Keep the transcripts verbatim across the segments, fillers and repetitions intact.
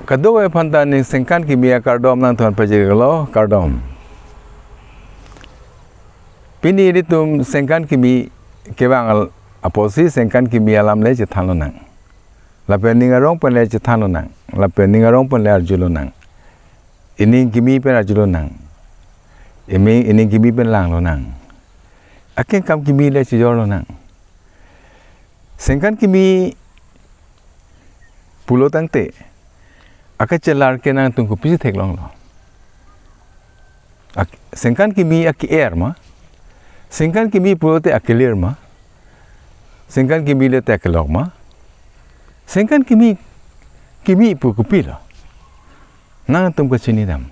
Kadokave aphanta ning Sengkan Kimi akardom nangthan pajirlo, kardom. Pini ilitum Sengkan Kimi kevang al-, apotsi Sengkan Kimi alam le chethan lonang. Lapen ning arong pen le chethan lonang. Lapen ning arong pen le arju lonang. Ining kimi pen arju lonang. Imi ining kimi pen lang lonang. Akengkam kimi le chijor lonang. Sengkan Kimi pulo tangte, akachelar ke nangtum kopisi theklonglo? Ak-, Sengkan Kimi ake-er ma? Sengkan Kimi pulote akelir ma? Sengkan Kimi lote akelok ma? Sengkan Kimi, Kimi pu kopilo? Nangtum kachini dam.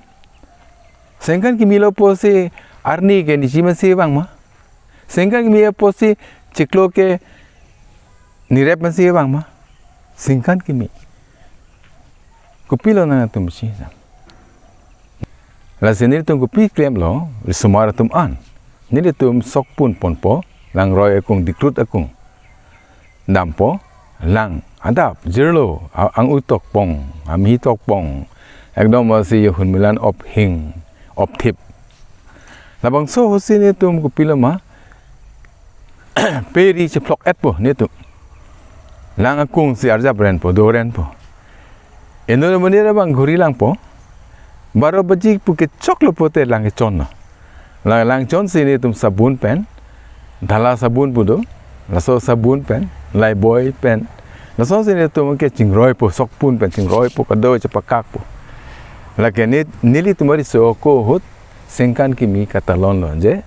Sengkan Kimi lo pusi arni ke nichi masi vang ma? Sengkan Kimi apotsi chiklo ke nirep masi vang ma? Sengkan Kimi. Kopilo nangtum si. Lasi nelitum kopi klemlo, risomar atum an. Nelitum sokpun ponpo, langroi akung, dikrut akung. Dampo, lang, adap, jirlo, a-, ang-u tokpong, amhi tokpong. Ekdom asi hunmilan ophing, opthip. Labangso ahutsi netum kopilo ma, peri chephlok-etpo netum. Lang akung si arjap renpo, do renpo. Inut amonit abang ghuri langpo. Baro baji pu kechoklo pote lang kechonlo. Lang, lang chonsi netum sabun pen, dhala sabun pu do, laso sabun pen, Lifebuoy pen. Lasonsi netum ke chingruipo, sokpun pen chingruipo, kado chepakakpo. Lake ne, nelitum ariso ako ahut Sengkan Kimi katalonlo je,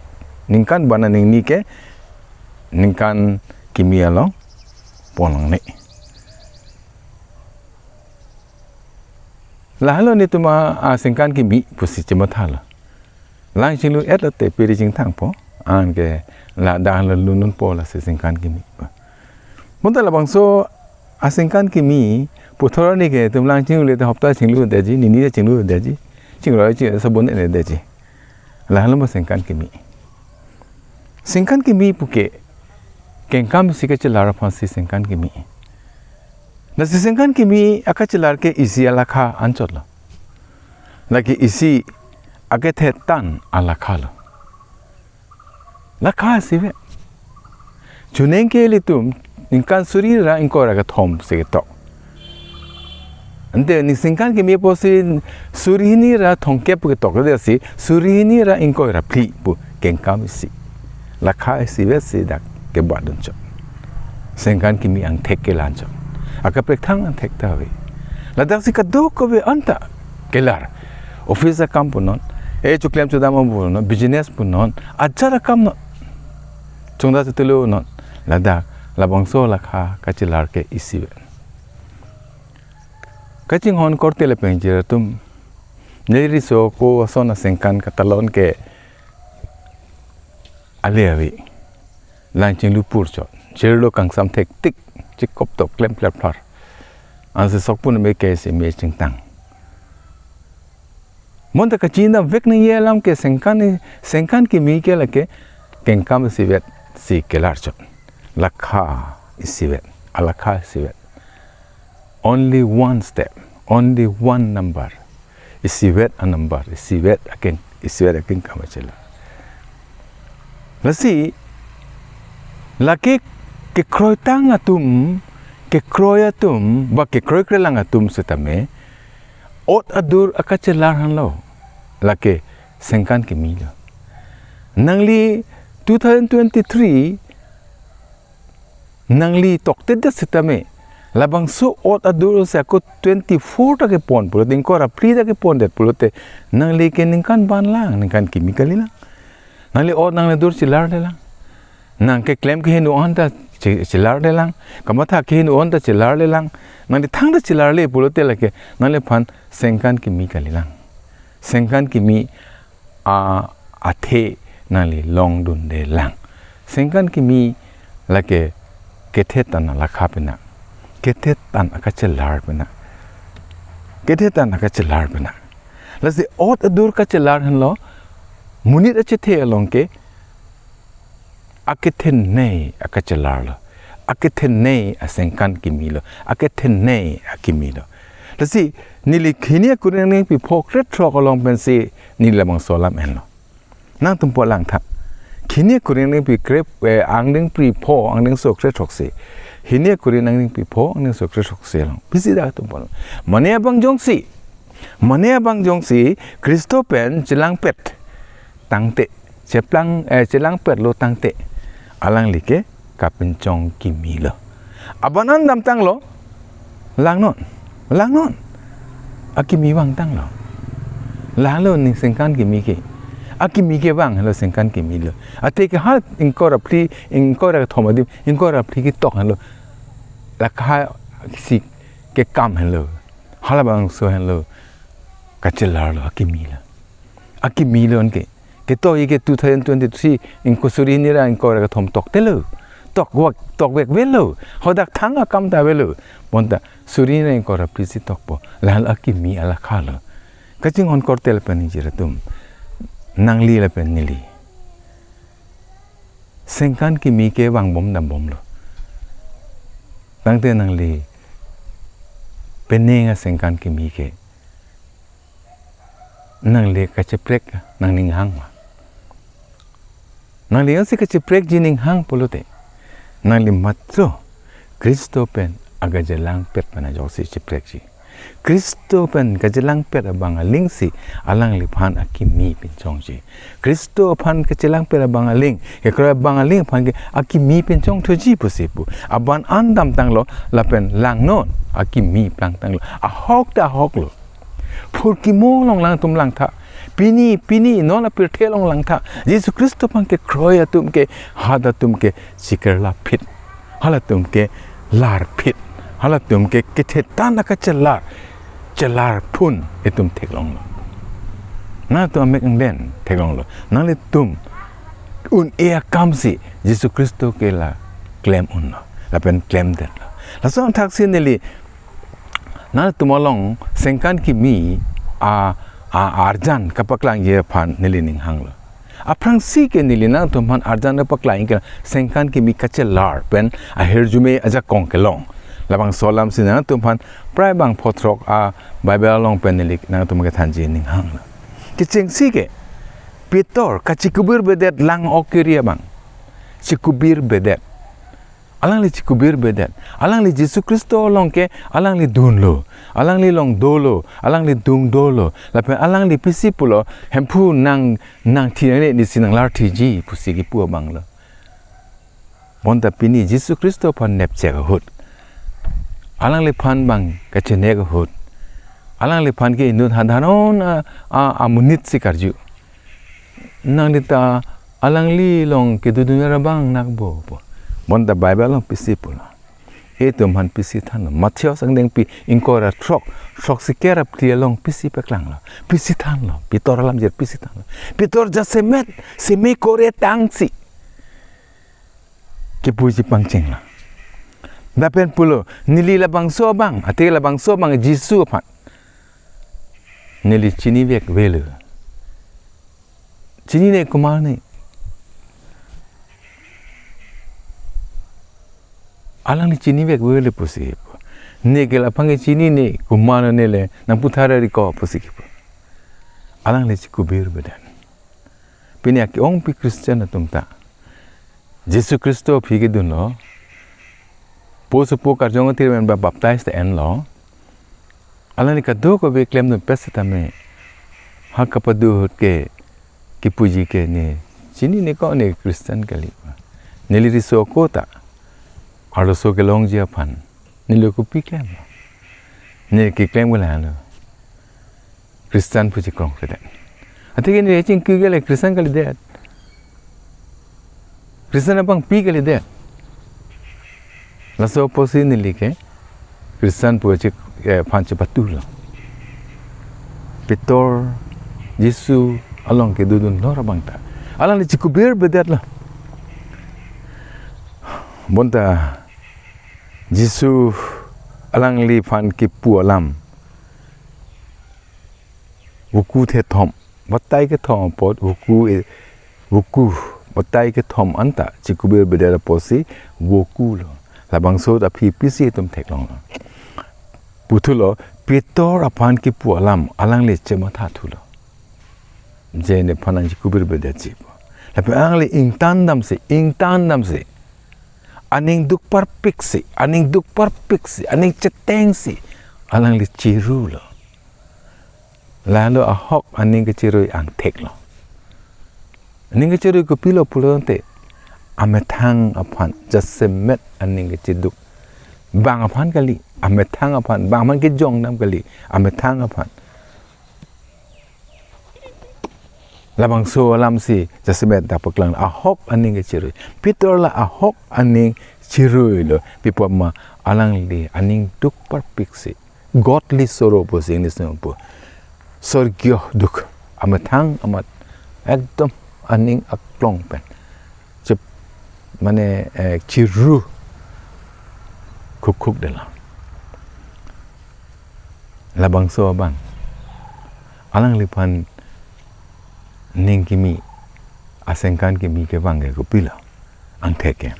ningkan bana ningni ke, Ningkan Kimi along pon nangne. Lahelo netum a, a Sengkan Kimi pusi chemathalo. Lang chinglu-et lote peri chingthangpo, anke ladak lo lununpo lasi Sengkan Kimi. Bonta labangso a Sengkan Kimi puthot arni ke netum lang chinglu-et te hopta chinglu-etji, nini chinglu-etji, chingroi ching sabun-etji. Lahelo ma Sengkan Kimi. Sengkan Kimi puke kengkam isi kachelar aphansi Sengkan Kimi. Lasi Sengkan Kimi akachelar ke isi alakha anchotlo. Lake isi akethe tan alakhalo. Lakha isivet. Chuning ke ilitum ningkan suri ra ingkoi ra kethom si ketok. Ante ning Sengkan Kimi apotsi suri hini ra thomkep ketok, lasi suri hini ra ingkoi ra phli pu kengkam isi. Lakha isivet si dak kebat dunchot. Sengkan Kimi angthek kelanchot. Akaprek thang angthek ta ave. Ladaksi kadokave anta kelar. Office akam punon, e choklem chodam punon, business punon, ajat akam non. Chongda chetelo non. Ladak labangso lakha kachelar ke isivet. Kachinghon korte le pengjir atum, neli riso ako ason a Sengkan katalon ke ale ave. Lang chinglu purchot. Jirlo kangsam thektik, chikop tok klem plar plar. Ansi sokpun me ke si me chingtang. Bonta kachinidam vek nangji alam ke Sengkan, Sengkan Kimi ke lake kengkam isivet si kelarchot. Lakha isivet, alakha isivet. Only one step, only one number. Isivet a number, isivet akeng, isivet akengkam achelar. Lasi, lake kekroitang atum, kekroi atum, ba kekroikrelang atum setame, ot adur akachelar henlo, lake Sengkan Kimi lo. Nangli two thousand twenty-three, nangli toktedet setame, labangso ot adur si ako twenty-four ta kepon pulote, ingkoi ra phli ta kepondet pulote, nangli ke ningkan ban lang, Ningkan Kimi kalilang. Nangli ot nangli dur chelarlelang. Nang keklem kehingno anta che-, chelarlelang. Kamatha kehingno anta chelarlelang. Nangli thangta chelarle pulote lake, nangliphan Sengkan Kimi kalilang. Sengkan Kimi a, athe nangli longdundelang. Sengkan Kimi lake kethe tan alakha pena. Kethe tan akachelar pena. Kethe tan akachelar pena. Lasi ot adur kachelar henlo, monit achethe along ke, akethenei akachelarlo, akethenei a Sengkan Kimi lo, akethenei akimi lo. Lasi neli hini a-Korinth angdengpi pho krethrok along pensi neli labangso alam enlo. Nangtum po langtha. Hini a-Korinth angdengpi krep, eh, angdengpi pho angdengso krethroksi. Hini a-Korinth angdengpi pho angdengso krethroksi along. Pisi dak atum po. Mane abang jongsi. Mane abang jongsi Khristo pen chelangpet tangte, cheplang, eh, chelangpetlo tangte, alangli ke kapinchong kimi lo. Abang an damtanglo, langnon, langnon. Akimi vangtanglo. Lalo ne sengkan kimi ke. Akimi ke vang lo sengkan kimi lo. Ate ke ha ingkoi ra phli, ingkoi ra kethom adim, ingkoi ra phli ketok lo. Lakha si kekam lo. Halabangso lo. Kachelarlo akimi lo. Akimi lo anke. Ketok-i ke two thousand twenty-three ingkoi suri hini ra ingkoi ra kethom toktelo. Tokvek, tokvek avelo. Hadak thang akam ta avelo. Bonta suri hini ra ingkoi ra phli si tokpo. Lalo akimi alakha lo. Kachinghon korte lapen ingjir atum. Nangli lapen neli. Sengkan kimi ke vangbom dambomlo. Tangte nangli penang asengkan kimi ke. Nangli kacheprek nangning hang ma. Nangli ansi kacheprekji ning hang pulote. Nangli matro Khristo pen aga chelangpet pen ajoksi cheprekji. Khristo pen kachelangpet abang alingsi alangliphan akimi pinchongji. Khristo aphan kachelangpet abang aling, kekroi abang aling aphan ke akimi pinchongthuji pusi pu. Abang an damtanglo lapen langnon akimi plangtanglo. Ahok ta ahoklo. Phurkimo along nangtum langtha. Pini, pini, non apirthe along langtha. Jisu Khristo aphan kekroi atum ke, hadak atum ke, chikirla phit. Halatum ke larphit. Halatum ke kethetan akachelar. Chelarphun itum theklonglo. Nangtum amek angden theklonglo. Nanglitum un-e akamsi Jisu Khristo ke la klem unlo. Lapen klemdetlo. Laso athaksi neli nangtum along sengkan kimi a, a, arjan kapaklangji aphan neli ning hanglo. Aphrangsi ke neli nangtum aphan arjan paklang ke sengkan kimi kachelar pen ahirjume ajakong kelong. Labangso alamsi nangtum aphan prai bang pho throk a Bible along pen neli nangtum kethanji ning hang. Kechengsi ke Pitor kachikubirbedet lang-ok kiri abang. Chikubirbedet. Alangli chikubirbedet. Alangli Jisu Khristo along ke alangli dunlo. Alangli along dolo. Alangli dung dolo. Lapen alangli pisi pulo, Hemphu nang, nangthi nangne, nesi nanglarthiji pusi kipu abanglo. Bonta pini Jisu Khristo aphan nepchek ahut. Alangliphan bang kachenek ahut. Alangliphan ke inut hadharon a, a, amonit si karju. Nangli ta alangli along kedodun ra bang nakbo pu. Bonta Bible along pisi pulo. Itum aphan pisi thanlo. Matheus angdengpi ingkoi ra throk, throksi kep ra phli along pisi paklanglo. Pisi thanlo. Pitor alamjir pisi thanlo. Pitor jasemet, seme kore tangsi kipuji pangchenglo. Lapen pulo, neli labangso abang, ate labangso abang Jisu aphan neli chinivek avelo. Chinine komatne? Alangli chinivek avelo pusi. Ne ke laphang ke chinine, komatne le, nangputhak ra ri ko pusi kipu. Alangli chikubirbedet. Pini ake-ongpi Christian atum ta Jisu Khristo aphi kedunlo. Po sopo karjong atir pen ba baptize ta enlo. Alangli kadokave klemdun pet setame ha kapado ahut ke kipuji ke ne chinine ko, ne Christian kali. Neli riso ako ta. Arloso kelongji aphan. Neli kopi klemlo. Ne keklem ke lalo. Christian pu chekrong kedet. Athe ke neli chingki ke le Christian kalidet. Christian abangpi kalidet. Laso apotsi neli ke Christian pu che, eh, aphan chepatulo. Pitor, Jisu along kedodunlo ra bang ta. Alangli chikubirbedet lo. Bonta Jisu alangliphan kipu alam. Voku thethom. Batai kethom apot voku e, voku. Batai kethom anta chikubirbedet apotsi vokulo. Labangso aphi pisi itum theklonglo. Puthulo, Pitor aphan kipu alam alangli chemathathulo. Je nephan nangchekubir bedetji pu. Lapen alangli ingtandamsi, ingtandamsi, aning dukparpiksi, aning dukparpiksi, aning chetengsi alangli chirulo. Lalo ahok aning kechirui angtheklo. Aning kechirui kopilo pulote, amethang aphan, jasemet aning kechiduk. Bang aphan kali, amethang aphan, bang aphan kejongdam kali, amethang aphan. Labangso alamsi jasemet dak paklang ahok aning kechirui. Pitor la ahok aning chiruilo, pi apot ma alangli aning dukparpiksi. Godly sorrow pusi English nangpu. Sorgio duk. Amethang amat ekdom aning aklong pen. Chip, mane, eh, chiru khukhuk detlo. Labangso abang alangliphan ning kimi, asengkan kimi kevang ke kopilo, angthek ke.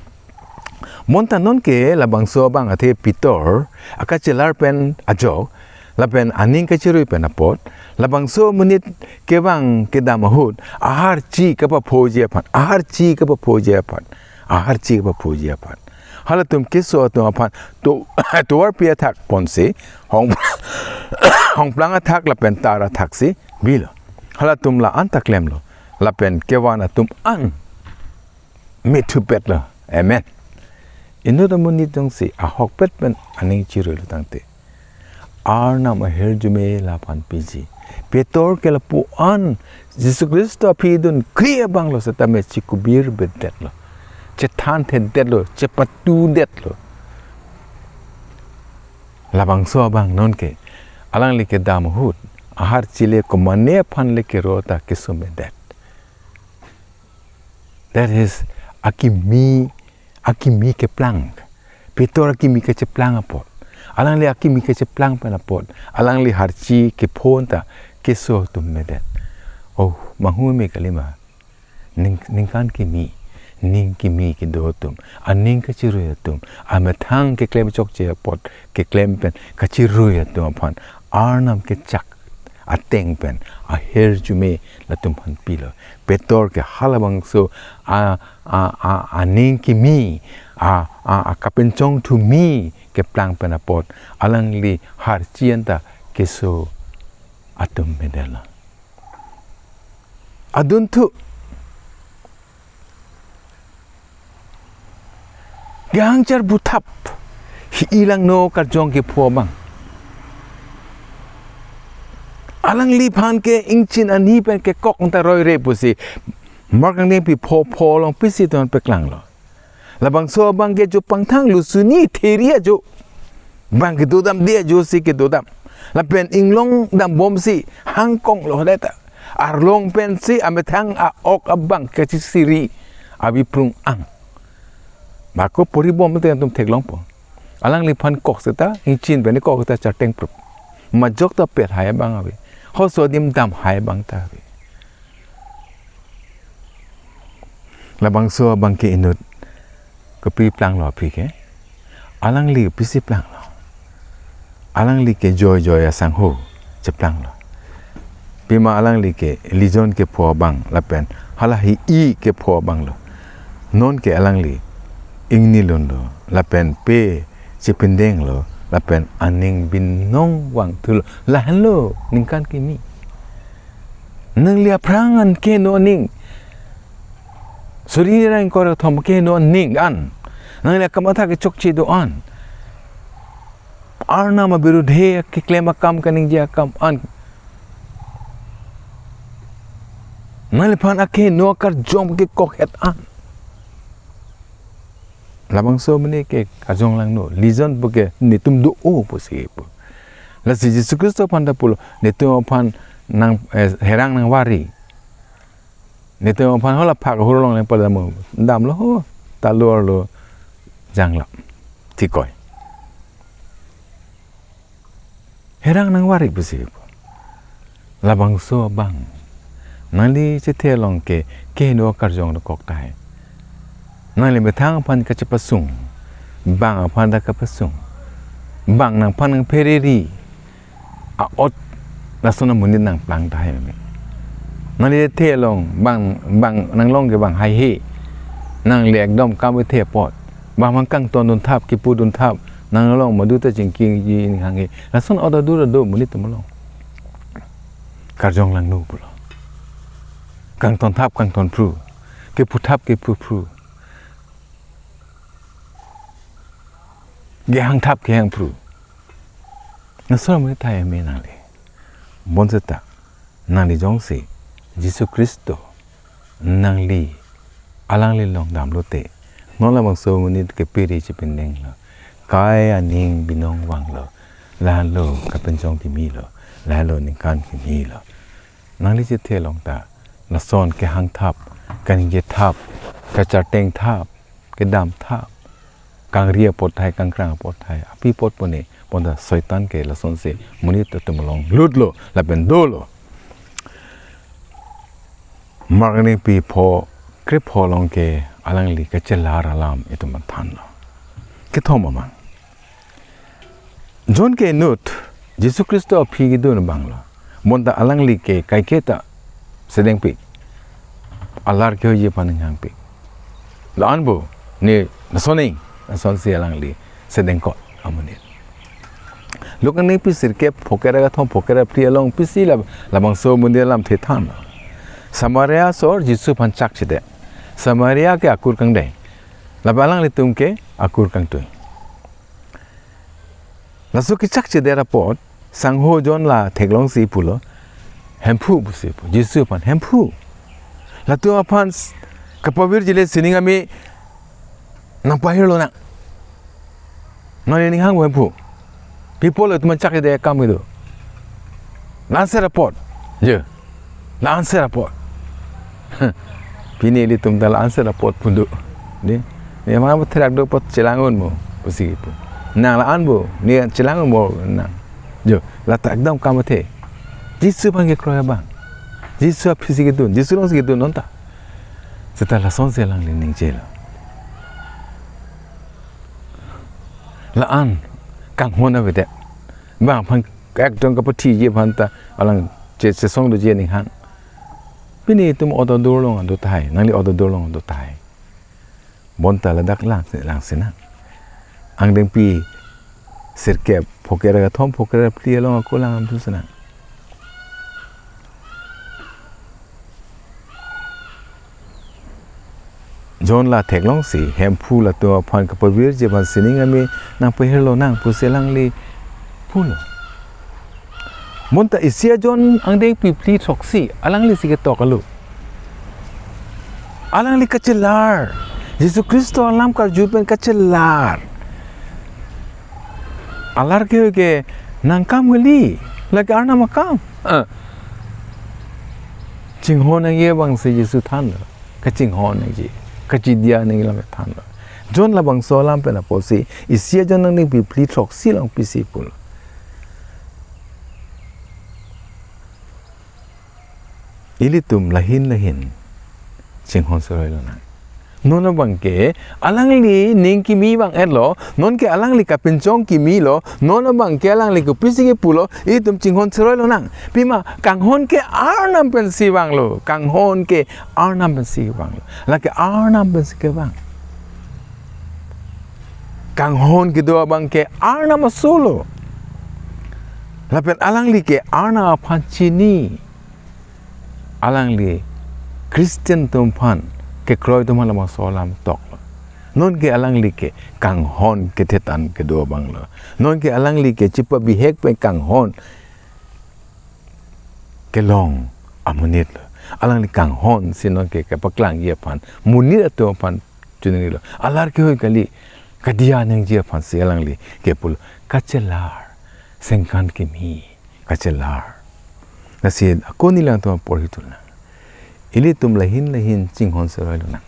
Bonta nonke labangso abang athe Pitor akachelar pen ajok, lapen aning kachirui pen apot, labangso amonit kevang kedam ahut, aharchi kapaphoji aphan, aharchi kapaphoji aphan, aharchi kapaphoji aphan. Halatum keso atum aphan to, tovarpi athak ponsi, hong, hongplang athak lapen tar athaksi bilo. Halatum la-anta klemlo. Lapen kevan atum an methupetlo. Amen. Inut amonit jongsi ahokpet pen aning chiruilo tangte, Arnam ahirjume laphan piji. Pitor ke lapu-an, Jisu Khristo aphi dunkri abanglo setame chekubir bedetlo. Chethanthedetlo, chepatudetlo. Labangso abang nonke, alangli kedam ahut, aharchi le komane aphan le kero ta kesumedet. That is, akimi, akimi keplang. Pitor akimi kacheplang apot. Alangli akimi kacheplang pen apot, alangli harchi kephon ta keso atum medet. Oh, manghu me kalima. Ning, ningkan kimi, ning kimi kedo atum, aning kachirui atum, amethang keklem chokche apot, keklem pen kachirui atum aphan Arnam kechak ateng pen ahirjume latum aphan pilo. Pitor ke halabangso a, a, a, aning kimi, a, a, a kapinchong thumi keplang pen apot, alangli harchi anta keso atum medetlo. Adunthu kehang char buthap hi-i langno karjong kepho abang. Alangliphan ke ingchin ani pen kekok anta roire pusi Mark angdengpi pho pho along pisi ton paklanglo. Labangso abang ke jo pangthang lusuni theri ajo. Bang kedodamde ajosi kedodam. Lapen inglong dambomsi hangkonglo deta. Arlong pensi amethang a-ok abang kachisiri abiprung ang. Bako poribom te atum theklongpo. Alangliphan kok seta, ingchin pen kok seta charteng prup. Majok ta pet hai abang ave. Hoso adim dam hai abang ta ave. Labangso abang ke inut kopi planglo aphi ke? Alangli kopisi planglo? Alangli ke joy joy asangho cheplanglo. Pima alangli ke lijon kepho abang lapen hala hi-i kepho abanglo. Nonke alangli ingnilunlo lapen pe chepindenglo lapen aning binong vangthulo. Lahenlo ningkan kimi. Nangli aphrang an keno aning. Suri ra ingkoi ra thom keno aning an. Nangli akam athak kechokche do an. Arnam abirudhe keklem akam kaningje akam an. Nangliphan akeno akarjong kekokhet an. Labangso amonit ke kajong langno, lijon pu ke netum do-o pusi pu. Lasi Jisu Khristo aphan ta pulo, netum aphan nang, eh, herang nangvari. Netum aphan hala phak hurlong nangpadam, damlo ho, ta lo arlo jangla. Thikoi. Herang nangvari pusi pu. Labangso abang. Nangli chethe along ke keno akarjong dokok tahai. Nangli methang aphan kachepasung. Bang aphan ta kapasung. Bang nangphan nangphereri. a-ot lason amonit nangplang tahai meme. Nangli the along bang, bang nanglong ke bang haihe. Nangli ekdom kam the apot. Bang mang kangton dunthap, kipu dunthap. Nanglong madu ta chingkiji ning hanghe. Lason ot adur do monit atum along. Karjong langno pulo. Kangtonthap kangtonphru. Kiputhap kipuphru. Kehangthap kehangphru. Lason amonit tahai meme nangli. Bonseta nangli jongsi Jisu Khristo nangli, alangli along damlote, non labangso amonit kepiri chipindenglo, kai aning binong vanglo, lahelo kapinchong kimilo, lahelo ningkan kimilo. Nangli chethe along ta lason kehangthap, kaningjethap, kachartengthap, kedamthap, kangri apot tahai, kangkrang apot tahai, api apot pune, bonta Soitan ke lasonsi monit atum along lutlo, lapen dolo. Mark aningpi pho, krepho along ke alangli kachelar alam itum aphan thanlo. Kethom amang. John ke inut Jisu Khristo aphi kedun abanglo. Bonta alangli ke kaiketa sedengpik. Alar kehoiji aphan ninghangpik. La-an bo, ne lason ning, lasonsi alangli sedengkot amonit. Luke aningpi sirkep pho kre-ra kethom pho kre-ra phli along pisi la, labangso amonit alamthe than. Samaria asor Jisu aphan chakchedet. Samaria ke akur kangdeng. Lapen alanglitum ke akur kangtui. Laso kechakchedet apot, sangho John la theklongsi pulo, Hemphu pusi pu, Jisu aphan, Hemphu. Latum aphan s-, kapavirjile sining ame nangpahirlonang. Nangli ninghang bo Hemphu. Pi apotlo itum chakchedet akam kedo. La-anser apot. Je. La-anser apot. Pini ilitum ta la-anser apot pun do. Di. Ne mang therak do apot chelang-un mo. Pusi pu. Nang la-an bo. Ne chelang-un mo nang. Jo. Lata ekdom kam athe. Jisu aphan kekroi abang. Jisu aphisi kedun. Jisu alongsi kedun non ta. Seta lasonsi alangli ningjelo. La-an kanghon avedet. Bang aphan ekdom kapathiji aphan ta alang che, chesong doji aning hang. Pini itum ot adur along do tahai, nangli ot adur along do tahai. Bonta ladak lang, langsinang. Angdengpi sirkep, pho kre-ra kethom, pho kre-ra phli along ako lang amtu sinang. John la theklongsi, Hemphu latum aphan kapavirji aphan sining ame nangpahirlonang pusi alangli pulo. Bonta isi a-John angdengpi phli throksi, alanglisi ketok alo. Alangli kachelar. Jisu Khristo alam karju pen kachelar. Alar ke ke nangkam kali. Lake Arnam akam. Ah. Chinghon nangji abangsi Jisu thanlo. Kachinghon nangji. Kachidiya nangji alam thanlo. John labangso alam pen apotsi, isi a-John angdengpi phli throksi along pisi pulo. Ilitum lahin lahin chinghon seroilonang. Non abangke alangli ning kimi vang-etlo, nonke alangli kapinchong kimilo, non abangke alangli kopisi kepulo, itum chinghon seroilonang. Pima kanghon ke Arnam pensi vanglo, kanghon ke Arnam pensi vanglo. Lake Arnam pensi kevang. Kanghon kedo abangke Arnam asolo. Lapen alangli ke Arnam aphan chini. Alangli Christian atum aphan, kekroi atum aphan labangso alam toklo. Nonke alangli ke kanghon kethe tang kedo abanglo. Nonke alangli ke chipabihek pen kanghon kelong amonitlo. Alangli kanghonsi nonke kepaklangji aphan, monit atum aphan chiningrilo. Alar kehoi kali, kadiya nangji aphansi alangli kepulo, kachelar, sengkan kimi, kachelar. Lasi ako neli alangtum apor hitulnang. Ilitum lahin lahin chinghon seroilonang.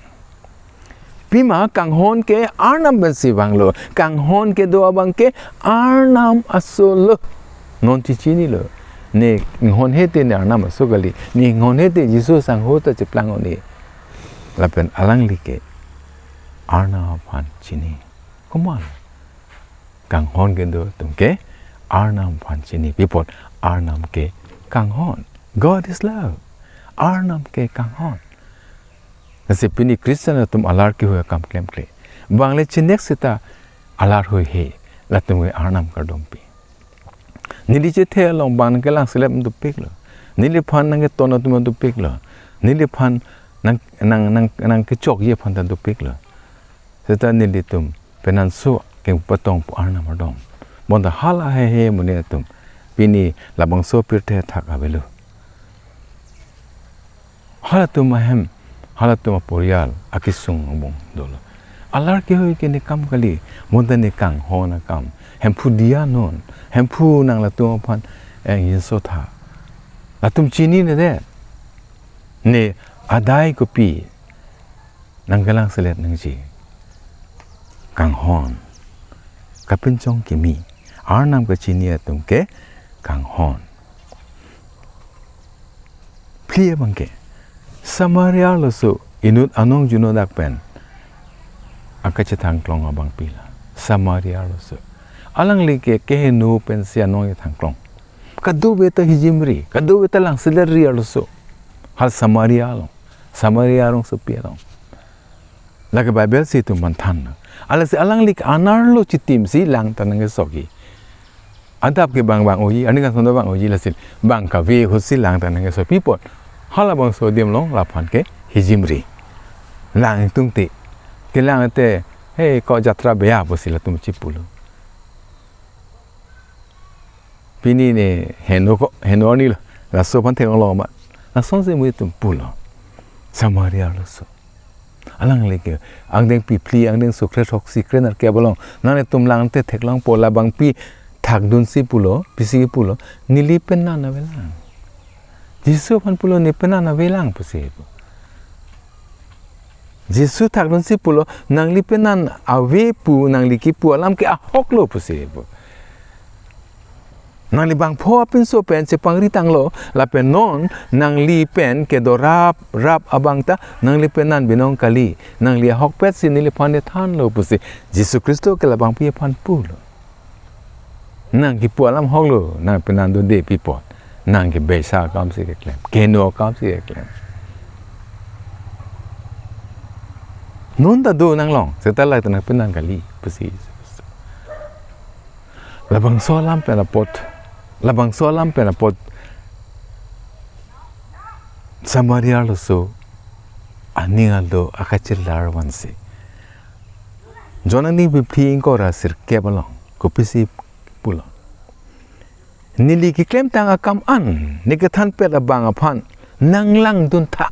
Pima kanghon ke Arnam pensi vanglo, kanghon kedo abangke Arnam asolo. Non chichinilo. Ne inghonhe te ne Arnam aso kali. Ne inghonhe te Jisu sangho ta cheplang un-e. Lapen alangli ke Arnam aphan chini. Komat? Kanghon kedo atumke Arnam aphan chini. Pi apot? Arnam ke kanghon. God is love. Arnam ke kanghon. Lasi pini Christian atum alar kehoi akam klemkle. Bang le chinek seta alar hoihe. Latum ke Arnam kardom pi. Neli chethe along bang nangkelangselet dopiklo. Neliphan nangketon atum dopiklo. Neliphan nang, nang, nang, nangkechokji aphan ta dopiklo. Seta nelitum penanso kepatong pu Arnam adong. Bonta hala hehe amonit atum pini labangso pirthe athak avelo. Halatum ahem, halatum aporial akesung angbong dolo. Alar kehoi ke ne kam kali, bonta ne kanghon akam. Hemphu diya non, Hemphu nang latum aphan, eh, ingjinso tha. Latum chininedet. Ne adai kopi nangkelangselet nangji. Kanghon. Kapinchong kimi. Arnam kachini atum ke kanghon. Phli abang ke. Samaria arloso inut anong juno dak pen akachethang klong abangpi la. Samaria arloso. Alangli ke keheno pensi anong chethang klong. Kadokave ta hijimri, kadokave ta langseletri arloso. Hal Samaria along. Samaria arongsopi along. Lake Bible si itum manthan. Alasi alangli ke anerlo chitimsi lang ta nangkesoji. Adap ke bang bang oji, aning ason bang oji lasi bang kave ahutsi lang ta nangkesopi apot. Halabangso adim along laphan ke hijimri. Lang tungte. Kelang te, he ko jatra beya pusi latum chipulo. Pini ne heno ko, heno arni lo. Laso aphan theklonglo ma. Lasonsi mu itum pulo. Samaria arloso. Alangli ke angdeng pi phli, angdeng sukre throksi kre nerkep along nanglitum lang te theklongpo, labangpi thakdunsi pulo, pisi pulo, neli penan avelang. Jisu aphan pulo, ne penan avelang pusi pu. Jisu thakdunsi pulo, nangli penan ave pu, nangli kipu alam ke ahoklo pusi pu. Nangli bangpho apinso pen chepangri tanglo, lapen non nangli pen kedo raprap abang ta nangli penan binong kali, nangli ahokpet si neliphan ne thanlo pusi Jisu Khristo ke labangpi aphan pulo. Nang kipu alam ahoklo, nang penan dunde pi apot. Nang ke beisa akam si keklem, keheno akam si keklem. Non ta do nanglong, seta lahai ta nang penan kali pusi. Labangso alam pen apot, labangso alam pen apot Samaria arloso aning along akachelar vansi. John angdeng pi phli ingkoi ra sirkep along kopisi pulo. Neli keklemtang akam an, ne kethanpet abang aphan nanglangdun tha.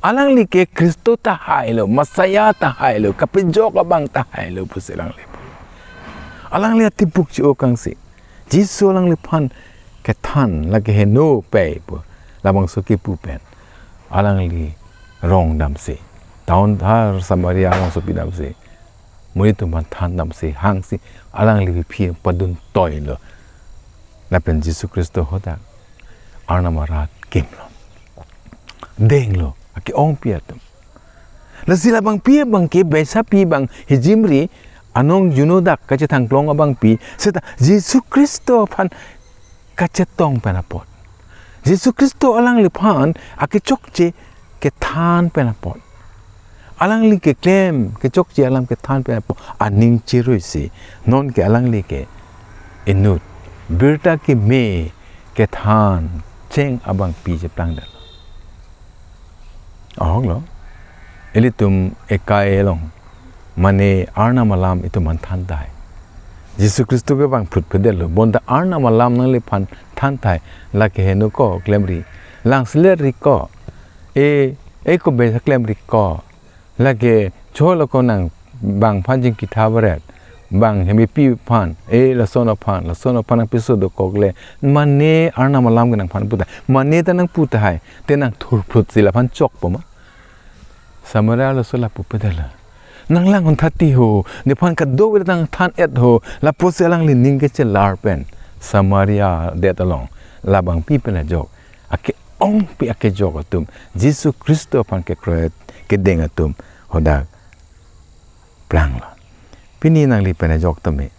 Alangli ke Khristo tahailo, Messiah tahailo, kapejok abang tahailo pusi alangli pulo. Alangli atibuk chi-o kangsi. Jisu alangliphan kethan, lake heno pei pu. Labangso kipu pen. Alangli rong damsi. Town har Samaria arongsopi damsi. Monit atum aphan than damsi, hangsi, alangli aphi padun toilo. Lapen Jisu Khristo hadak Arnam arat kimlo. Denglo, ake-ongpi atum. Lasi labangpi abang ke beisa pi abang hijimri, anong juno dak kachethang klong abangpi, seta Jisu Khristo aphan kachetong pen apot. Jisu Khristo alangliphan akechokche kethan pen apot. Alangli keklem kechokche alam kethan pen apot. Aning chiruisi. Non ke alangli ke inut. Birta keme kethan cheng abangpi cheplang dal. Ahoklo. Ilitum ekai along. Mane Arnam alam itum aphan than tahai. Jisu Khristo ke bang phut phedetlo. Bonta Arnam alam nangliphan than tahai. Lake heno ko klemri. Langseletri ko. E, e ko beisa klemri ko. Lake cholo ko nang bang aphan jingkitha varet. Bang hemepi aphan. E lason aphan. Lason aphan nangpiso dokok le. Mane Arnam alam ke nangphan pu tahai. Mane ta nangpu tahai. Te nang thurphutsi laphan chokpo ma. Samaria arloso lapu pedala. Nanglang-un tha ti ho, nephan kadokave nangthan-et ho, lapusi alangli ning kechelar pen. Samaria adet along, labangpi pen ajok. Ake-ongpi akejok atum, Jisu Khristo aphan kekroi kedeng atum, hadak planglo. Pini nangli pen ajok tame.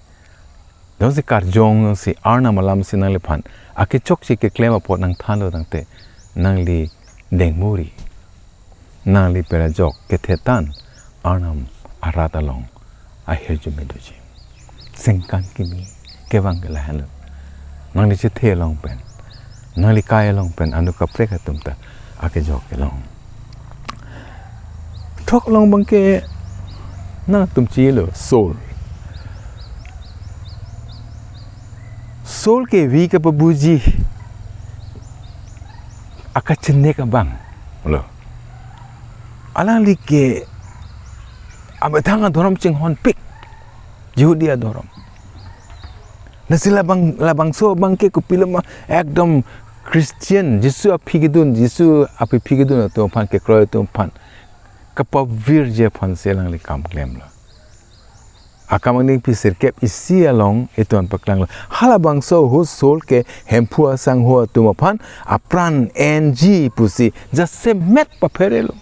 Jongsi karjong, jongsi Arnam alamsi nangliphan akechokche keklem apot nangthanlo tangte, nangli dengmuri, nangli pen ajok kethethan Arnam arat along ahirjume doji. Sengkan kimi kevang ke lahenlo. Nangli chethe along pen, nangli kai along pen, anu kaprek atum ta akejok kelong. Throklong abangke nangtum chilo, soul. Soul ke vi kapabuji akachenek abang lo. Alangli ke amethang adhorom chinghonpik, Jihudi adhorom. Lasi labang, labangso abangke kopiloma ekdom Christian, Jisu aphi kedun, Jisu aphi phi kedun atum aphan, kekroi atum aphan kapavirji aphansi alangli kam klemlo. Akam angdengpi sirkep isi along itum paklanglo. Halabangso ahut soul ke Hemphu asangho atum aphan apran enji pusi jasemet papherelo.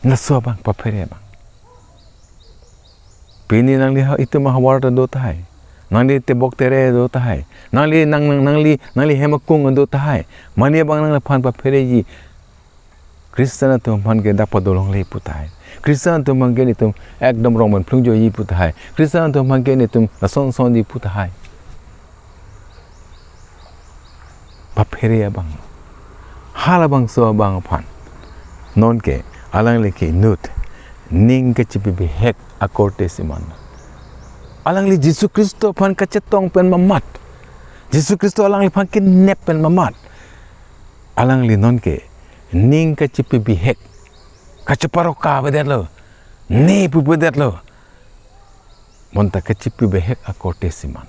Laso abang paphere abang. Pini nangli ha, itum ahavar ta do tahai. Nangli tebok tere do tahai. Nangli nang, nang, nangli, nangli hem akung do tahai. Mane abang nangliphan paphereji. Christian atum aphan ke dak pado longle pu tahai. Christian atum aphan ke netum ekdom rong pen phlung joiji pu tahai. Christian atum aphan ke netum lason sonji pu tahai. Paphere abang. Halabangso abang aphan. Nonke alangli ke inut ning kachipi bihek akorte si man. Alangli Jisu Khristo aphan kachetong pen mamat. Jisu Khristo alangliphan kenep pen mamat. Alangli nonke ning kachipi bihek, kacheparoka avedetlo, ne pu avedetlo. Bonta kachipi bihek akorte si man.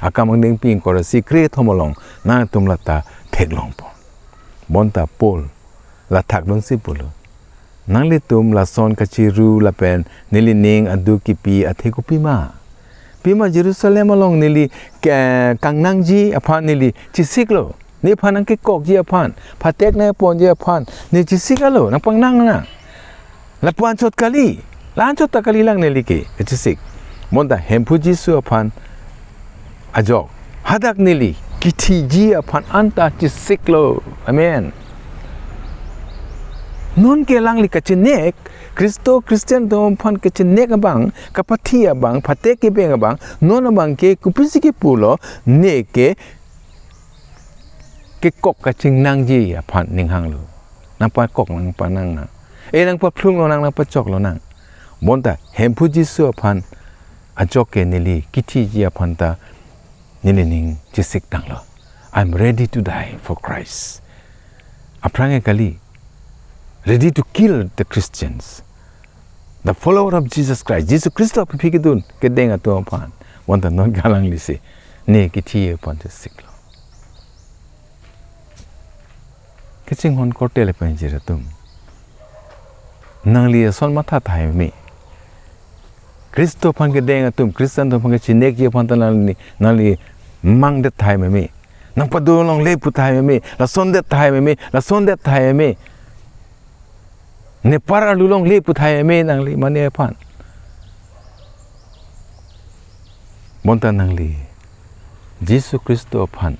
Akam angdengpi ingkoi ra isi kre thom along nangtum lata theklongpo. Bonta Paul lathak dunsi pulo. Nanglitum lason kachiru lapen neli ning aduk kipi athe kopima? Pima Jerusalem along neli ke kangnangji aphan neli chesiklo. Nephan nangkekokji aphan, phatek nangponji aphan ne chesik alo, nangpangnang nang. Lapu anchot kali, la anchot ta kalilang neli ke, kachesik. Bonta Hemphu Jisu aphan ajok hadak neli kithiji aphan anta chesiklo. Amen. Nonke alangli kachenek, Khristo Christian atum aphan kachenek abang, kapathi abang, phatek kebeng abang, non abangke kopisi kepulo, neke kekok kachingnangji aphan ning hanglo. Nangpakok nangpanang nang. Eh, nangpaphlung lonang, nangpachok lonang. Bonta Hemphu Jisu aphan ajok ke neli kithiji aphan ta neli ning chesik tanglo. I'm ready to die for Christ. Aphrang ke kali, ready to kill the Christians, the follower of Jesus Christ. Jisu Khristo aphi kedun kedeng atum aphan. Bonta nonke alanglisi ne kithi aphan chesiklo. Kachinghon korte lapen jirpo atum, nangli ason matha tahai meme. Khristo aphan kedeng atum, Christian atum aphan kachinekji aphan ta nangli, nangli mangdet tahai meme. Nangpado longle pu tahai meme, lasondet tahai meme, lasondet tahai meme. Nepar arlu longle pu tahai meme nangli mane aphan. Bonta nangli Jisu Khristo aphan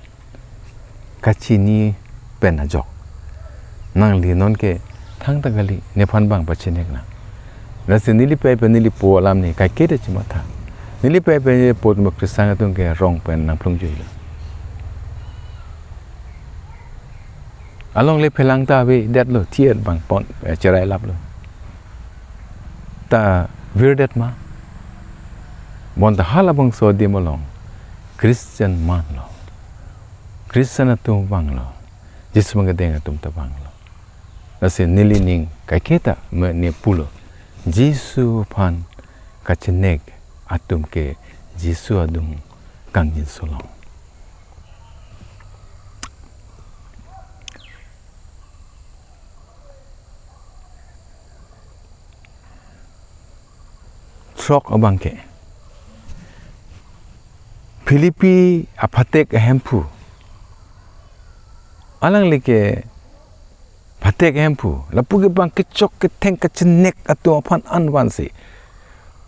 kachini pen ajok, nangli nonke thangta kali, nephan bang pachinek nang. Lasi neli pei pen neli po alam ne kaiketa chimatha. Neli pei pen neli po mo Christian atum ke rong pen nangphlung juilo. Alongle phelang ta avedetlo, thiet bang pon, eh, cherai laplo. Ta virdet ma? Bonta halabangso adim along Christian manlo. Christian atum vanglo. Jisu aphan kedeng atum ta vanglo. Lasi neli ning kaiketa mene pulo. Jisu aphan kachinek atum ke Jisu adung kangjinso long. Throk abangke Philippi aphatek ahemphu. Alangli ke phatek ahemphu, lapu ke bang kechok ketheng kachinek atum aphan anvansi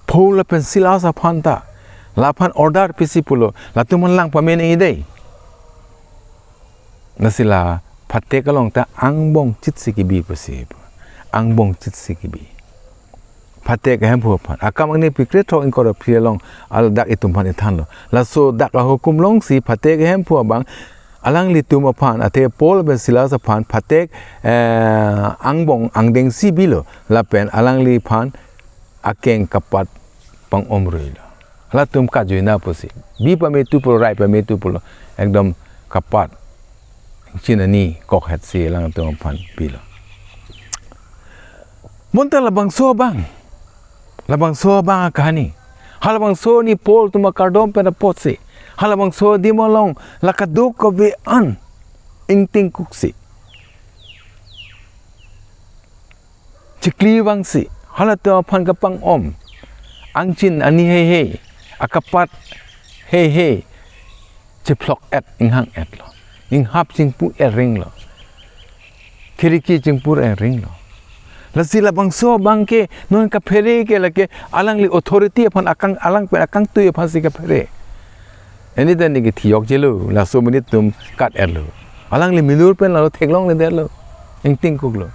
Paul lapen Silas aphan ta Laphan order pisi pulo, latum aphan lang pame nangji dei. Lasi la phatek along ta angbong chit si kebi pusi pu. Angbong chit si kebi. Phatek ahemphu aphan. Akam angni pikre throk ingkoi ra phli along al dak itum aphan ithanlo. Laso dak ahukum alongsi phatek ahemphu abang alanglitum aphan, athe Paul pen Silas aphan phatek, eh, angbong angdeng si bilo. Lapen alangliphan akeng kapat pang-om ruilo. Latum kajui na pusi. Bi pame tu pulo, rai pame tu pulo. Ekdom kapat. Chin ani kok het si alangtum aphan bilo. Bonta labangso abang. Labangso abang akahani. Halabangso ni Paul atum akardom pen apotsi. Halabangso adim along la kadokave an ingtingkuksi. Chikli vangsi, halatum aphan kapang-om. Angchin ani heihei, akapat heihei, chiphlok-et, inghang-etlo. Inghap chingpu-et ringlo. Khiriki chingpu-et ringlo. Lasi labangso abang ke, non kaphere ke lake, alangli authority aphan akang, alang pen akangtui aphansi kaphere. Anita neke thiyok jelo, laso amonit atum kat-etlo. Alangli milur pen lalo theklongledetlo. Ingtingkuklo.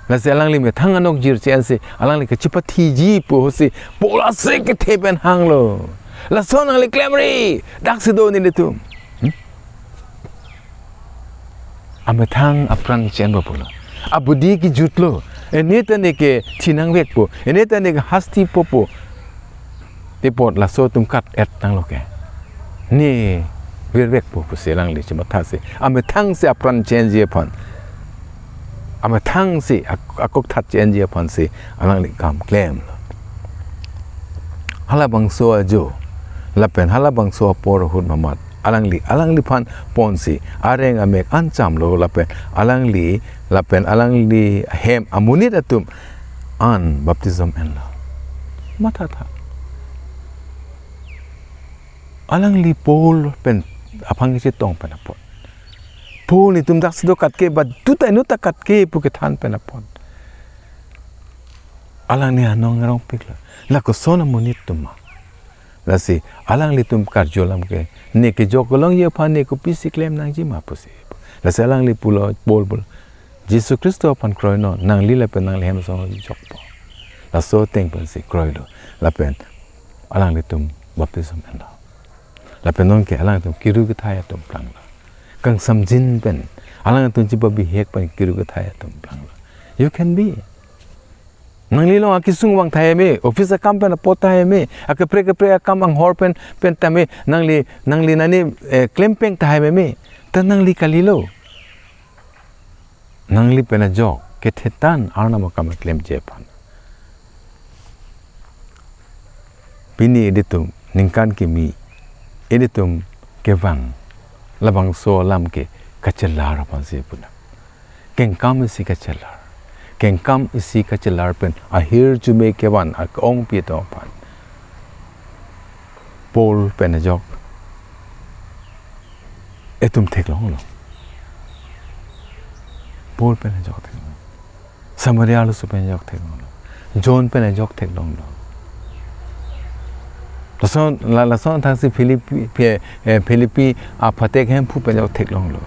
Lasi alangli methang anokjir che-ensi, alangli kachipathiji pu ahutsi, Paul ase kethe pen hanglo. Lason nangli klemri, daksi do nelitum. Hmm? Amethang apran che-enpo pulo. Abudi kejutlo. Anita neke thinangvekpo. Anita neke hastipo pu. Tepot laso atum kat-et tanglo ke. Ne virvekpo pusi alangli chemathasi. Amethangsi apran che-enji aphan. Amethangsi ak-, akokthat che-enji aphansi alangli kam klemlo. Halabangso ajo. Lapen halabangso apor ahut mamat. Alangli, alangliphan ponsi. Areng amek an chamlo lapen. Alangli, lapen alangli hem amonit atum an baptism enlo. Mathatha. Alangli Paul pen aphan kachetong pen apot. Paul netum daksi do katke, ba tuta inut ta katke pu kethan pen apot. Alangli anong arongpiklo. La koson amonit atum ma. Lasi alanglitum karju alam ke. Ne kejok kelongji aphan ne kopisi klem nangji ma pusi. Lasi alangli pulo, Paul pulo. Jisu Khristo aphan kroinon, nangli lapen nangli hem asong jokpo. Laso ateng pensi kroilo. Lapen alanglitum baptism enlo. Lapen nonke alangtum kiru kethai atum planglo. Kangsamjin pen, alangtum chipabihek pen kiru kethai atum planglo. You can be. Nangli along akesung vang tahai me, office akam pen apot tahai me, akaprek kaprek akam anghor pen, pen tame, nangli, nangli nani, eh, klempeng tahai me me, ta nangli kalilo. Nangli pen ajok, kethe tan Arnam akam klemji aphan. Pini ilitum, ningkan kimi, ilitum kevang, labangso alam ke kachelar aphansi puna. Kengkam isi kachelar. Kengkam isi kachelar pen ahirjume kevan ak-ongpi atum aphan. Paul pen ajok. Itum theklonglo. Paul pen ajok theklong. Samaria arloso pen ajok theklonglo. John pen ajok theklonglo. Lason, la, lason thangsi Philippi, Phi-, eh, Philippi aphatek hemphu pen ajok theklonglo.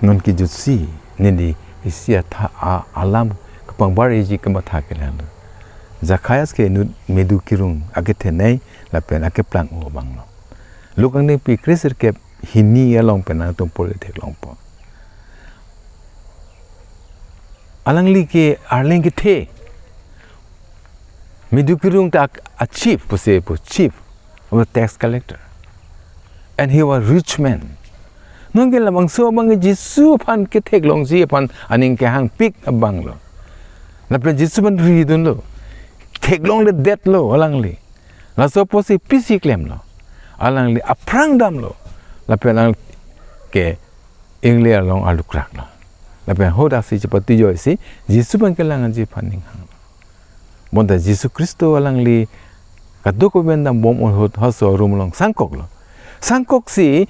Non kejutsi, neli isi atha a-, alam kapangbar iji kamatha kelanglo. Zakhaios ke inut medu kirung akethenei lapen akeplang-o abanglo. Luk angdengpi kre-sirkep hini along pen nangtum pori theklongpo. Alangli ke arleng kethe. Medu kirung ta a chief pusi pu, chief of the tax collector. And he was rich man. Nonke labangso abang ke Jisu aphan ketheklongji aphan aning kehangpik abanglo. Lapen Jisu aphan ridunlo. Theklongledetlo alangli. Laso apotsi pisi klemlo. Alangli aphrang damlo. Lapen alangli ke ingle along alukraklo. Lapen hadak si chepatu joisi Jisu aphan kelangji aphan aning hang. Bonta Jisu Khristo alangli kadokave pen dambom ahut halaso arum along sangkoklo. Sangkoksi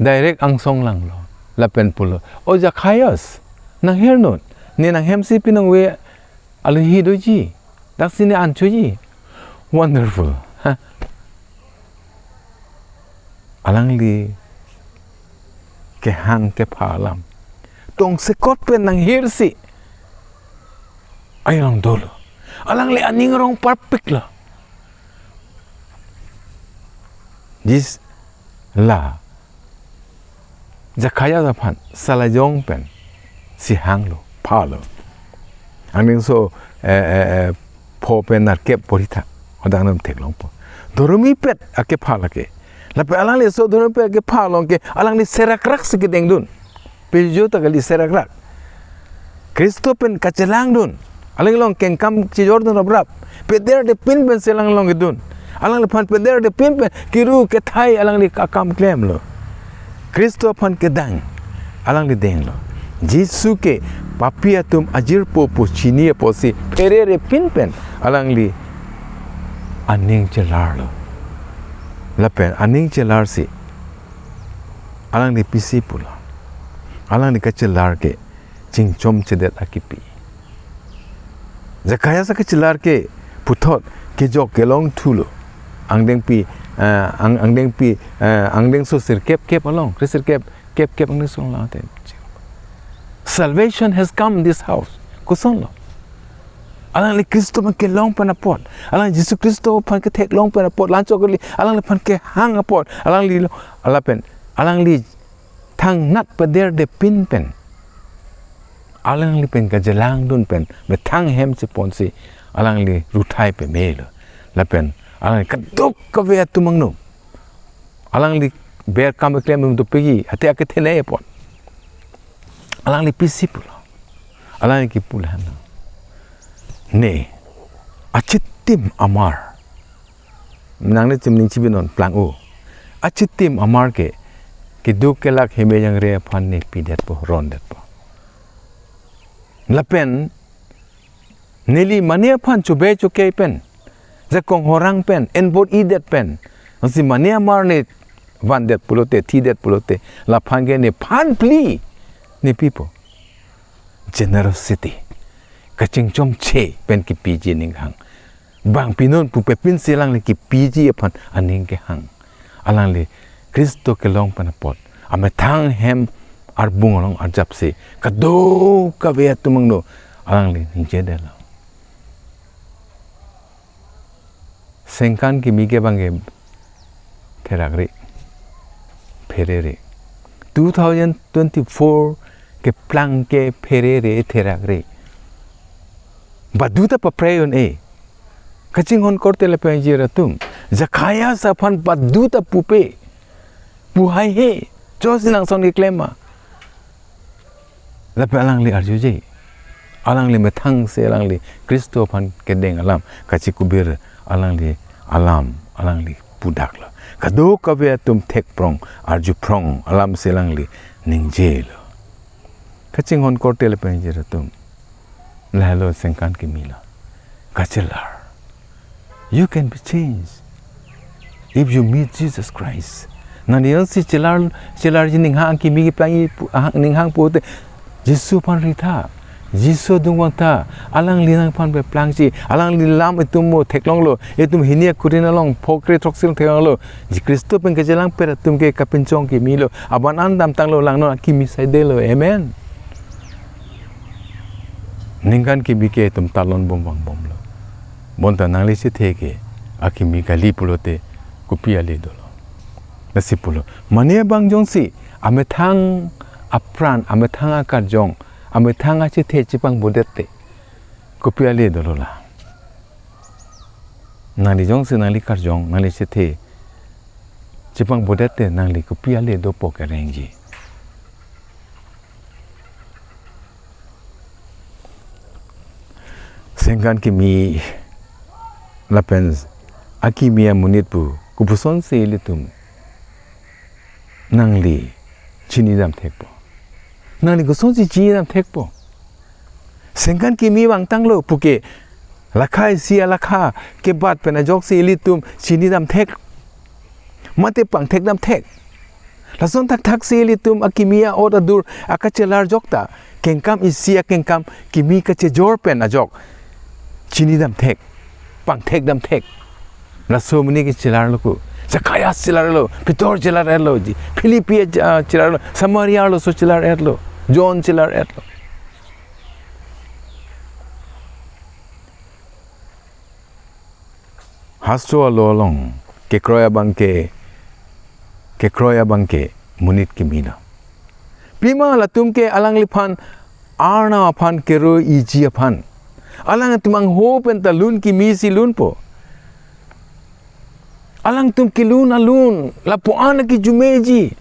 direct angsong langlo. Lapen pulo, "O Zakhaios, nang hernut, ne nang hemsi pinong ve alohi doji." Taksi ne an choji. Wonderful. Ha? Alangli kehang kepha alam tongsekot pen nanghirsi along dolo. Alangli aning arong parpiklo. Jis la Zakhaias aphan salajong pensi hanglo, phalo. Angdengso, eh, eh, eh, pho pen nerkep porhi tha. Hodang nam theklongpo. Dhoromipet akepha lake. Lapen alangli laso dhoromipet akepha along ke alangli serakrak si kedengdun. Pejut ta kali, serakrak. Khristo pen kachelangdun. Alanglong kengkam chejordun raprap. Pederdepin pensi alanglong kedun. Alangliphan pederdepin pen kiru kethai alangli akam klemlo. Khristo aphan kedang. Alangli denglo. Jisu ke papi atum ajirpo pu chini apotsi phererepin pen alangli aning chelarlo. Lapen aning chelarsi alangli pisi pulo. Alangli kachelar ke chingchomchedet akipi. Zakhaias akachelar ke puthot kejok kelong thulo. Angdengpi, eh, ang-, angdengpi, eh, angdengso sirkep kep along, kre sirkep kep kep angdengso along te. Salvation has come this house. Kosonlo? Alangli Khristo aphan kelong pen apot, alangli Jisu Khristo aphan ketheklong pen apot, la-anchot kali, alangliphan kehang apot, alangli lo, lapen alangli thangnat pederdepin pen, alangli pen kachelangdun pen methang hem cheponsi alangli ruthai pemelo. Lapen alangli kadokave atum angno alangli ber kam keklem atum dopikji, ate akethenei apot alangli pisi pulo. Alangli kipu lahenlo. Ne, achitim amar. Nangne chimning chibinon plang-o. Achitim amar ke keduk kelak heme jangre aphan ne pidetpo, rondetpo. Lapen neli mane aphan chobe chokei pen, jakong horang pen, enbor-idet pen, lasi mane amar ne vandet pulote, thidet pulote, laphan ke nephan phli ne pipo. Generosity. Kachingchomche pen kipiji aning kehang. Bang pinon pupe pinsi alangli kipiji aphan aning kehang. Alangli Khristo kelong pen apot amethang hem arbung along arjapsi kadokave atum angno alangli ningjedetlo. Sengkan kimi ke bang ke therakre, pherere. Two thousand twenty-four keplang ke pherere, therakre. Badu ta papre un-e. Kachinghon korte lapen ajir atum. Zakhaias aphan badu ta pupe. Pu haihe. Chot si nangson keklem ma? Lapen alangli arjuje. Alangli methangsi alangli Khristo aphan kedeng alam kachikubir alangli alam alangli pudaklo. Kadokave atum thekprong, arjuprong alamsi alangli ningjelo. Kachinghon korte lapen ajir atum. Lahelo sengkan kimi lo. Kachelar. You can be changed if you meet Jesus Christ. Nangli jongsi chelar, chelarji, ning hang kimi keplangji pu, ah, ning hang pute, Jisu aphan ritha. Jisu adung vangtha. Alangli nangphan peplangji. Alangli lam itum mo theklonglo. Itum hini akurin along phokre throksi along theklonglo. Ji Khristo pen kachelang pen atum ke kapinchong kimi lo. Aban an damtanglo, langnon akimi saidelo. Amen. Ningkan kimi ke itum talon bom vangbomlo. Bonta nangli chethe ke akimi kali pulote kopi ale dolo? Lasi pulo. Mane abang jongsi amethang apran, amethang akarjong, amethang achethe chepangbodet te kopi ale dolo la? Nangli jongsi nangli karjong, nangli chethe chepangbodet te nangli kopi ale dopo kerengji? Sengkan kimi lapen akimi amonit pu kopusonsi ilitum nangli chinidam thekpo? Nangli kosonsi chinidam thekpo? Sengkan kimi vangtanglo puke lakha isi alakha kebat pen ajoksi ilitum chinidam thek, mate pangthekdam thek. Lason thakthaksi ilitum akimi a-ot adur akachelar jokta, kengkam isi akengkam kimi kachejor pen ajok chinidam thek, pangthekdam thek. Laso amonit ke chelarlo ko. Zacharias chelarlo, Peter chelar-etlo, Philippi, ah, chelarlo, Samaria arloso chelar-etlo, John chelar-etlo. Hastro alo along kekroi abang ke, kekroi abang ke monit kimi lo. Pima latum ke alangliphan Arnam aphan kero-iji aphan, alangtum angho pen ta lun kimi si lunpo. Alangtum kelun alun, lapu-an ke jumeji.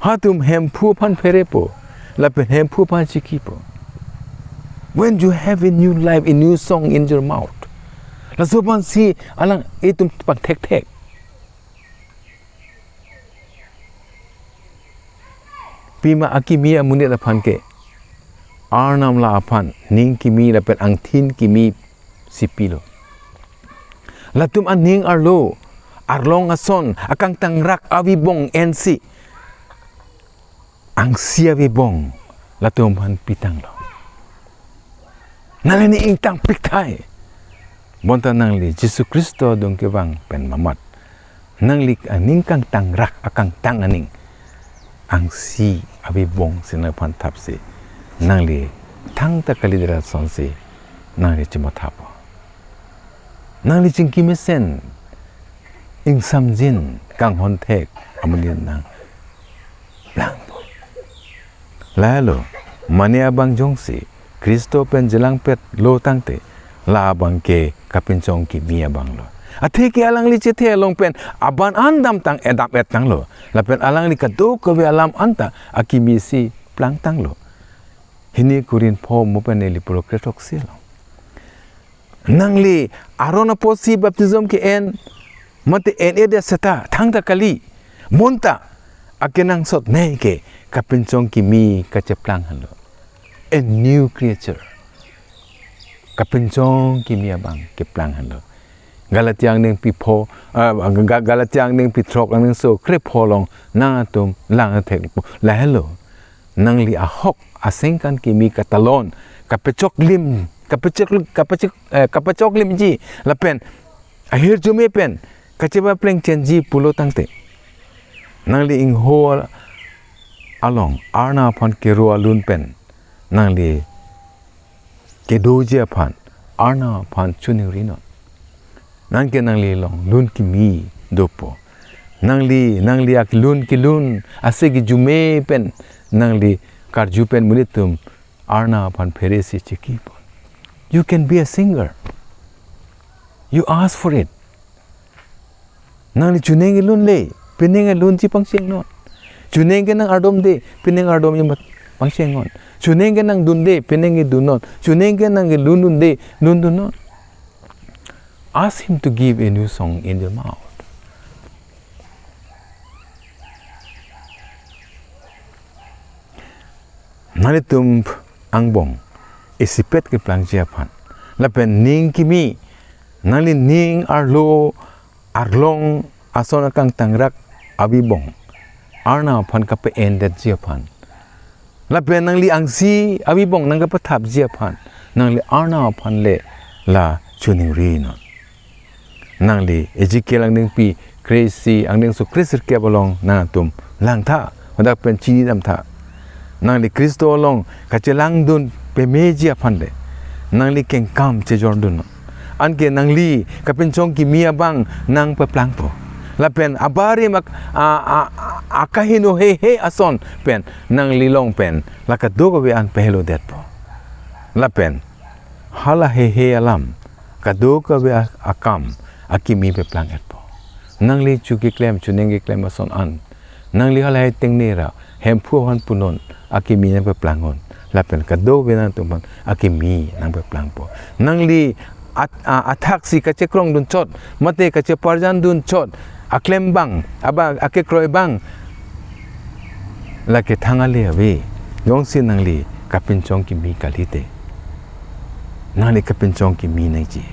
Hatum Hemphu aphan pherepo, lapen Hemphu aphan chikipo. When you have a new life, a new song in your mouth, laso aphan si alang itum pangthekthek. Pima akimi amonit aphan ke Arnam la aphan ning kimi lapen angthin kimi si pilo. Latum aning arlo, arlong ason, akangtangrak avibong ensi angsi avibong latum aphan pitanglo. Nangli ning ingtang pikthai. Bonta nangli Jisu Khristo adung kevang pen mamat, nangli aning kangtangrak, akangtang aning, angsi avibong si nangphan thapsi, nangli thangta kalidet asonsi nangli chimothapo. Nangli chingki mesen, ingsamjin, kanghon thek amonit nang langpo. Lahelo, mane abang jongsi Khristo pen chelangpetlo tangte, la abang ke kapinchong kimi abang lo. Athe ke alangli chethe along pen aban an damtang, edap-et tanglo. Lapen alangli kadokave alam anta akimi si plangtanglo. Hini Korinth pho mo pen neli pulo krethroksi lo. Nangli aron apotsi baptism ke-en, mate en-edet seta thangta kali. Bonta akenangsot nei ke kapinchong kimi kacheplang henlo. A new creature. Kapinchong kimi abang keplang henlo. Galatia angdengpi pho, ah, Ga-, Galatia angdengpi throk angdengso krepho along nangtum lang thek lahelo. Nangli ahok asengkan kimi katalon, kapechoklim, kapechok, kapechok, eh, kapechoklimji, lapen ahirjume pen kachepaplengchenji pulo tangte, nangli ingho along Arnam aphan kero alun pen nangli kedoji aphan Arnam aphan choningrinon. Nangke nangli along lun kimi dopo. Nangli, nangli aklun kelun ase kejume pen nangli karju pen monit atum Arnam aphan pheresi chikipon. You can be a singer. You ask for it. Nangli chuning kelunle, pining alunji pangchengnon. Chuning ke nang ardomde, pining ardomji mat pangchengnon. Chuning ke nang dunde, pining kedunnon. Chuning ke nang kelun dunde, lun dunnon. Ask him to give a new song in your mouth. Nanglitum angbong isipet keplangji aphan, lapen ning kimi, nangli ning arlo arlong ason akangtangrak abibong Arnam aphan kape-endetji aphan, lapen nangli angsi abibong nangkapethapji aphan, nangli Arnam aphan le la choningrinon. Nangli Ezekiel angdengpi kre-isi angdengso kre-sirkep along nangtum langtha, hadak pen chinidamtha. Nangli Khristo along kachelangdun pameji aphan le nangli kengkam chejordunon. Anke nangli kapinchong kimi abang nangpeplangpo. Lapen abarim ak-, a, a, a, akaheno heihei ason pen nangli along pen la kadokave an pehelodetpo. Lapen hala heihei alam, kadokave a-, akam akimi peplang-etpo. Nangli chu keklem, chuning keklem ason an, nangli halahei tengnera Hemphu aphan punon, akimi nangpeplangon. Lapen kadokave nangtum aphan akimi nangpeplangpo. Nangli at-, a-, athaksi kachekrongdunchot, mate kacheparjandunchot aklembang, aba akekroi abang, lake thang ale ave. Jongsi nangli kapinchong kimi kalite, nangli kapinchong kimi nangji.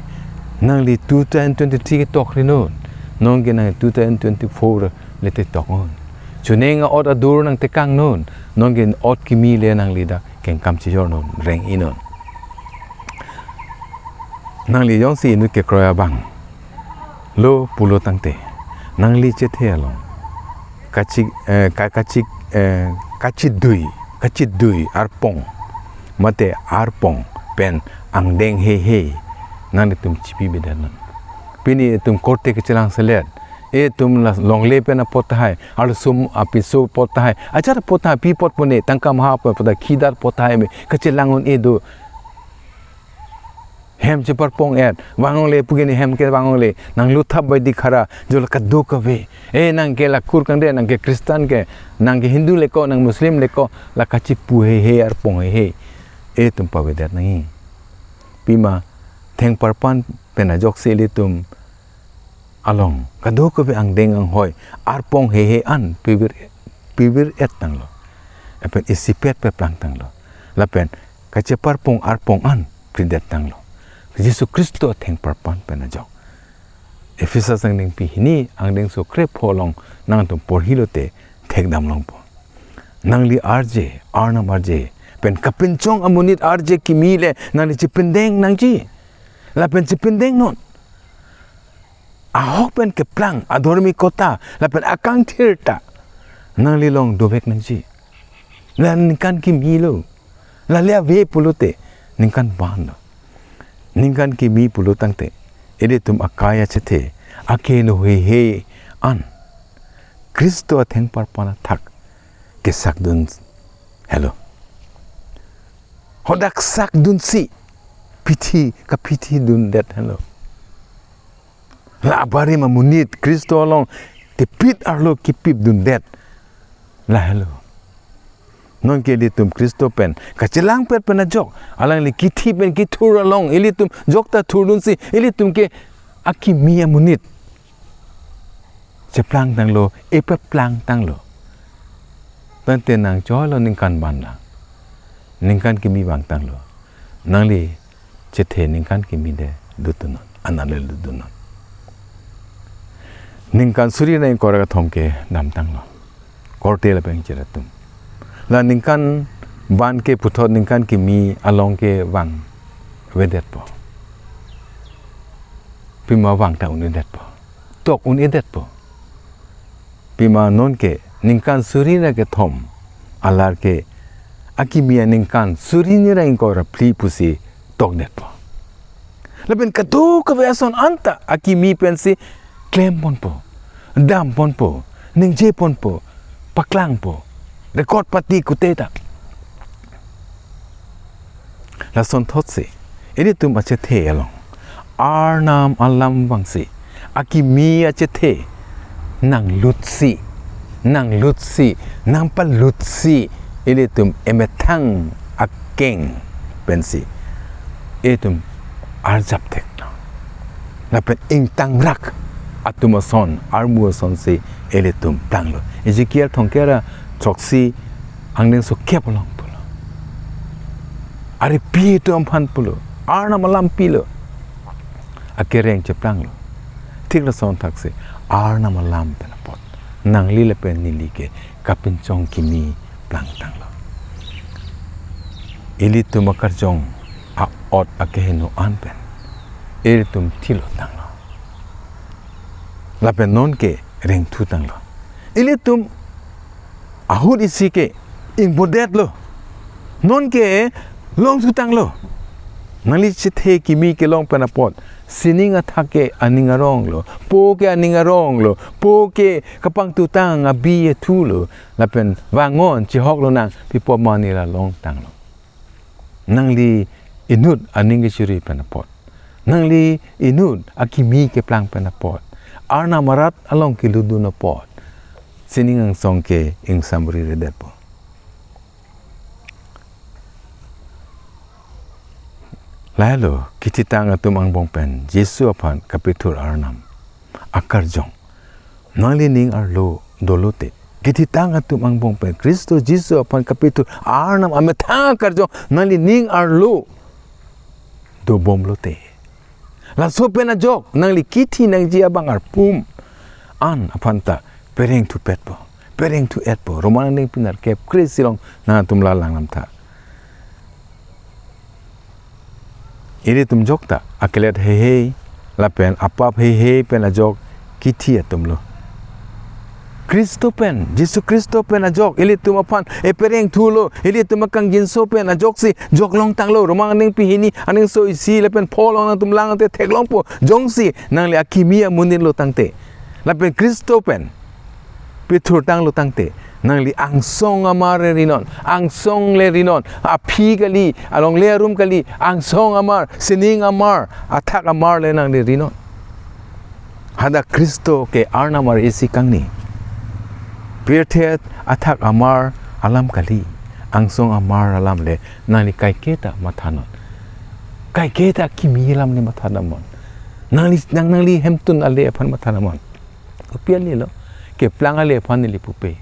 Nangli two thousand twenty-three ketokrinon, nonke nang two thousand twenty-four le tetoknon. Chuning a-ot adur nangtekangnon, nonke ot kimi le nangli dak kengkam chejornon, reng-inon. Nangli jongsi inut kekroi abang lo pulo tangte, nangli chethe along kachi, eh, ka-, kachi, eh, kachidui, kachidui arpong, mate arpong pen angdeng heihei nanglitum chipi bedan non. Pini itum korte kechelangselet, itum la longle pen apot tahai, arloso apiso apot tahai, ajat apot tahai, pi apot pune, tangka maha apot tahai, khidar apot tahai me kachelang un-e do. Hem cheparpong-et, vangongle pu ke ne hem ke vangongle, nang luthap bai dikhara, jo la kadokave. Eh, nang ke la kur kangde, nang ke Christian ke, nang ke Hindu leko, nang Muslim leko, la kachipu heihei arpong heihei. Itum pavedet nangji. Pima thengparpan pen ajoksi ilitum along kadokave angdeng anghoi arpong heihei an pivir, pivir-et tanglo. Lapen isipet peplang tanglo. Lapen kacheparpong arpong an pridet tanglo. Jisu Khristo athengparpan pen ajok. Ephesus angdengpi hini angdengso krepho along nangtum porhilote thekdam longpo. Nangli arje, Arnam arje pen kapinchong amonit arje kimi le nangli chipindeng nangji. Lapen chipindeng non. Ahok pen keplang adhormikota lapen akangthir ta nangli along dovek nangji. La ningkan kimi lo. Lale ave pulote ningkan ban lo. Ningkan kimi pulo tangte, ilitum akai achethe, akeheno heihei an Khristo athengparpan athak kesakdun helo. Hadak sakdunsi pithi kapithidundet helo. La abarim amonit Khristo along tipit arlo kipipdundet lahelo. Nonke ilitum Khristo pen kachelangpet pen ajok, alangli kithi pen kithur along ilitum jokta thurdunsi ilitum ke akimi amonit cheplang tanglo, epeplang tanglo. Tangte nang cholo ningkan ban la. Ningkan kimi vang tanglo. Nangli chethe ningkan kimi de duthunon, anale duthunon. Ningkan suri ra ingkoi ra kethom ke damtanglo. Korte lapen cheratum. La ningkan ban ke puthot ningkan kimi along ke vangvedetpo. Pima vang ta un-edetpo. Tok un-edetpo. Pima nonke ningkan suri ra kethom alar ke akimi aningkan suri ni ra ingkoi ra phli pusi tokdetpo. Lapen kadokave ason anta akimi pensi klemponpo, damponpo, ningjeponpo, paklangpo, record pati kute ta. Lasonthotsi ilitum achethe along Arnam alam vangsi akimi achethe nanglutsi, nanglutsi, nangpalutsi, ilitum emethang akeng pensi ilitum arjap thek. Lapen ingtangrak atum ason, armu asonsi ilitum planglo. Ezekiel thomkep ra throksi angdengso kep along pulo. Ari pi atum aphan pulo, Arnam alam pilo. Akereng cheplanglo. Thik lason thaksi Arnam alam pen apot nangli lapen neli ke kapinchong kimi plangtanglo. Ilitum akarjong a-ot akeheno an pen ilitum thilotanglo. Lapen nonke rengthutanglo. Ilitum ahut isi ke ingbodetlo. Nonke longthutanglo. Nangli chethe kimi kelong pen apot sining athak ke aning aronglo. Po ke aning aronglo. Po ke kapangtutang abi ethulo. Lapen vangon chihok lonang, pi apot ma neli la longtanglo. Nangli inut aning kechiri pen apot, nangli inut akimi keplang pen apot, Arnam arat along kelutdun apot, sining angsong ke ingsamri redetpo. Lahelo, kethitang atum angbong pen Jisu aphan kapethur Arnam akarjong nangli ning arlo dolote, kethitang atum angbong pen Khristo Jisu aphan kapethur Arnam amethang akarjong nangli ning arlo dobomlote, laso pen ajok nangli kithi nangji abang arpum an aphan ta perengthupetpo, perengthu-etpo. Roman angdengpi nerkep kre-isi along nangtum la langdamtha. Ilitum ajok ta akelet heihei lapen apap heihei pen ajok kithi atumlo. Khristo pen, Jisu Khristo pen ajok ilitum aphan epereng thulo, ilitum akangjinso pen ajoksi joklong tanglo. Roman angdengpi hini, angdengso isi lapen pho along nangtum lang tangte theklongpo, jongsi nangli akimi amonitlo tangte lapen Khristo pen pithurtanglo tangte, nangli angsong amar le rinon, angsong le rinon, aphi kali, alongle arum kali, angsong amar, sining amar, athak amar le nangli rinon. Hadak Khristo ke Arnam ar-isi kangni. Pirthe athak amar alam kali, angsong amar alam le nangli kaiketa mathanon. Kaiketa kimi alam le mathanamnon. Nangli, nang, nangli hemtun ale aphan mathanamnon. Kopi ale lo, keplang ale aphan neli pupe.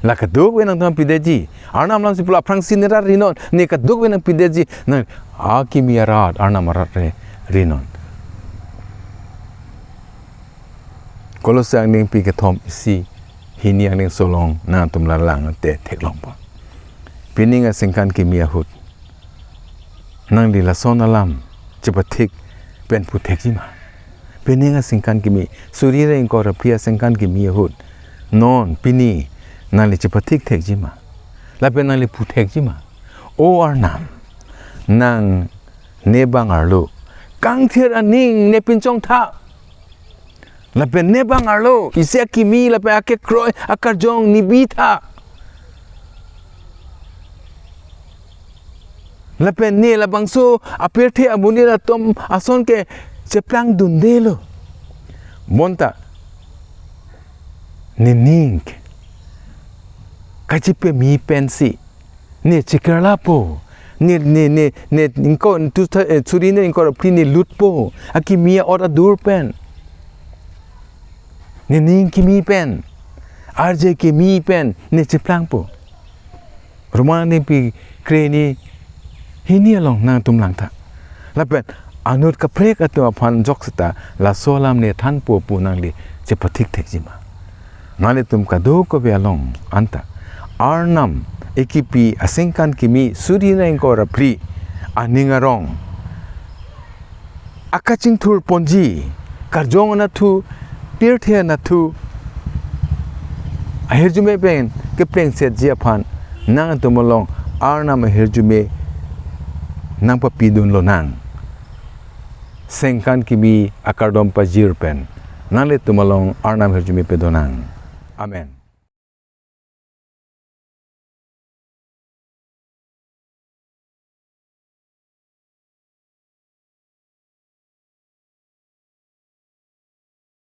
La kadokave nangtum pidetji. Arnam alamsi pulo aphrangsi ne rat rinon, ne kadokave nangpidetji. Nang akimi arat, Arnam arat le rinon. Kolosse angdengpi kethom isi hini angdengso along nangtum lang tangte theklongpo. Pining aningkan kimi ahut nangli lason alam chepathik pen puthekji ma? Pining aningkan kimi, suri ra ingkoi ra phli aningkan kimi ahut, non pini nangli chepathik thekji ma? Lapen nangli puthekji ma? O Arnam, nang ne bang arlo kangthir aning ne pinchong tha. Lapen ne bang arlo isi akimi lapen akekroi akarjong ne bi tha. Lapen ne labangso apirthe amonit atum ason ke cheplang dundelo. Bonta nening kachepame pensi ne chekerlapo. Ne, ne, ne, ne, ingkoi tu tha, eh, suri ra ingkoi ra phli ne lutpo. Akimi a'ot adur pen. Nening kimi pen, arje kimi pen ne cheplangpo. Roman angdengpi kre-hini, hini along nangtum lang tha. Lapen anut kaprek atum aphan jok seta laso alam ne thanpo pu nangli chepathik thekji ma? Nanglitum kadokave along anta Arnam ekipi aningkan kimi suri ra ingkoi ra phli aning arong akachingthur ponji, karjong anatthu, pirthe anatthu ahirjume pen keplengsetji aphan nangtum along Arnam ahirjume nangpapidun lonang. Aningkan kimi akardom pajir pen nanglitum along Arnam ahirjume pedonang. Amen.